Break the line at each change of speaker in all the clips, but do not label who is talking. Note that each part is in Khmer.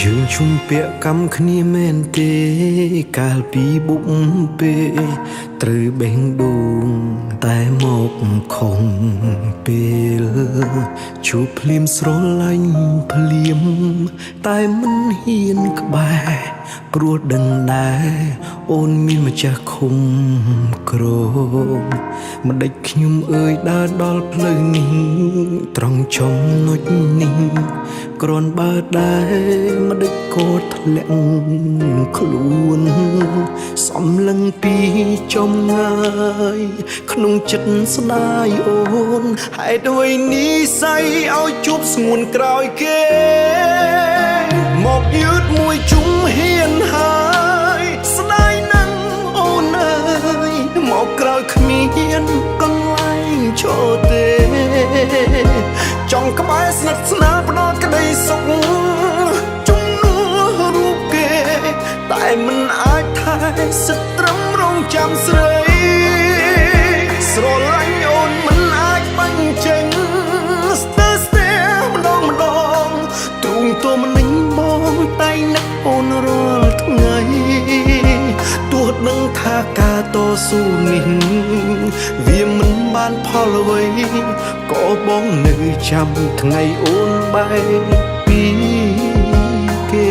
យើងជុំពាក់កម្មគ្នាមែនទេកាលពីបុកពេលត្រូវបេះដូងតែមកខំពេលជួបភ្លាមស្រឡាញ់ភ្លាមតែមិនហ៊ានក្បែរព្រោះដឹងដែរអូនមានម្ចាស់ឃុំក្រមមិនដេចខ្ញុំអើយដើរដល់ផ្លូវនេះត្រង់ចំណុចនេះ គ្រាន់បើដែរមិនដេចក៏ធ្លាក់ខ្លួនសំលឹងពីចម្ងាយក្នុងចិត្តស្ដាយអូនហេតុអ្វីនិស័យឲ្យជួបស្ងួនក្រោយគេមកយឺតមួយជុំហ៊ានហើយស្ដាយណាស់អូនអើយមកក្រោយគ្មានកន្លែងចូលទេ ចង់ក្បែរស្និទ្ធស្នាលផ្ដល់ក្តីសុខជំនួសរូបគេ តែមិនអាចថែសិទ្ធត្រឹមរងចាំស្រីស្រឡាញ់អូនមិនអាចបាញ់ចេញស្ទើរស្ទះម្ដងម្ដងទ្រូងទមនឹងបងតែងនឹកអូនរាល់ថ្ងៃទោះដឹងថាការតស៊ូនេះវាមិនបានផលអ្វីក៏បងនៅចាំថ្ងៃអូនបែកពីគេ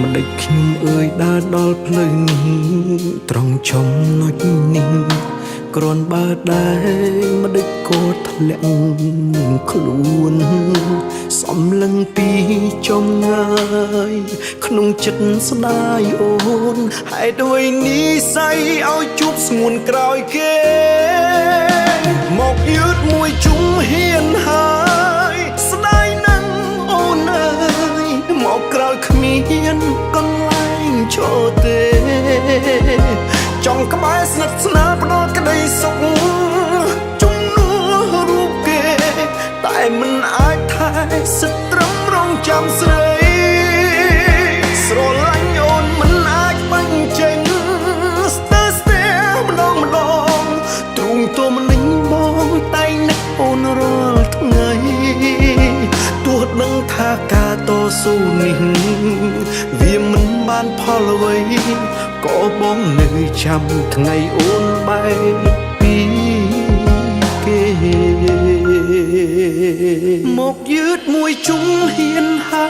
មិនដេចខ្ញុំអើយដើរដល់ផ្លូវនេះត្រង់ចំណុចនេះគ្រាន់បើដែរមិនដេចក៏ធ្លាក់ខ្លួនសំលឹងពីចម្ងាយក្នុងចិត្តស្ដាយអូនហេតុអ្វីនិស័យឲ្យជួបស្ងួនក្រោយគេមកយឺតមួយជុំហ៊ានហើយស្ដាយណាស់អូនអើយមកក្រោយគ្មានកន្លែងចូលទេចង់ក្បែរស្និទ្ធស្នាលផ្ដល់ក្តីសុខជំនួសរូបគេ តែមិនអាចថែសិទ្ធត្រឹមរងចាំស្រីស្រឡាញ់អូនមិនអាចបាញ់ចេញស្ទើរស្ទះម្ដងម្ដងទ្រូងទមនឹងបងតែងនឹកអូនរាល់ថ្ងៃទោះដឹងថាការតស៊ូនេះវាមិនបានផលអ្វីក៏បងនៅចាំថ្ងៃអូនបែកពីគេមកយឺតមួយជុំហ៊ានហើ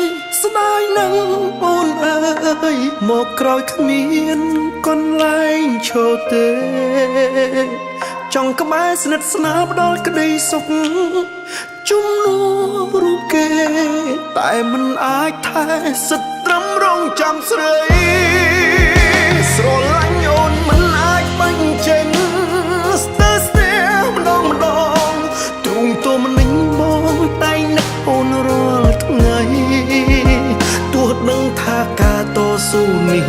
យស្ដាយណាស់អូនអើយមកក្រោយគ្មានកន្លែងឈរទេ ចង់ក្បែរស្និទ្ធស្នាលផ្ដល់ក្តីសុខជំនួសរូបគេ តែមិនអាចថែសិទ្ធត្រឹមរងចាំស្រីស្រឡាញ់អូនមិនអាចបាញ់ចេញស្ទើរស្ទះម្ដងម្ដងទ្រូងទមនឹងបងតែងនឹកអូនរាល់ថ្ងៃទោះដឹងថាការតស៊ូនេះ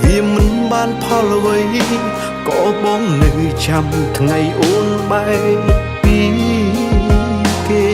វាមិនបានផលអ្វីក៏បងនៅចាំថ្ងៃអូនបែកពីគេ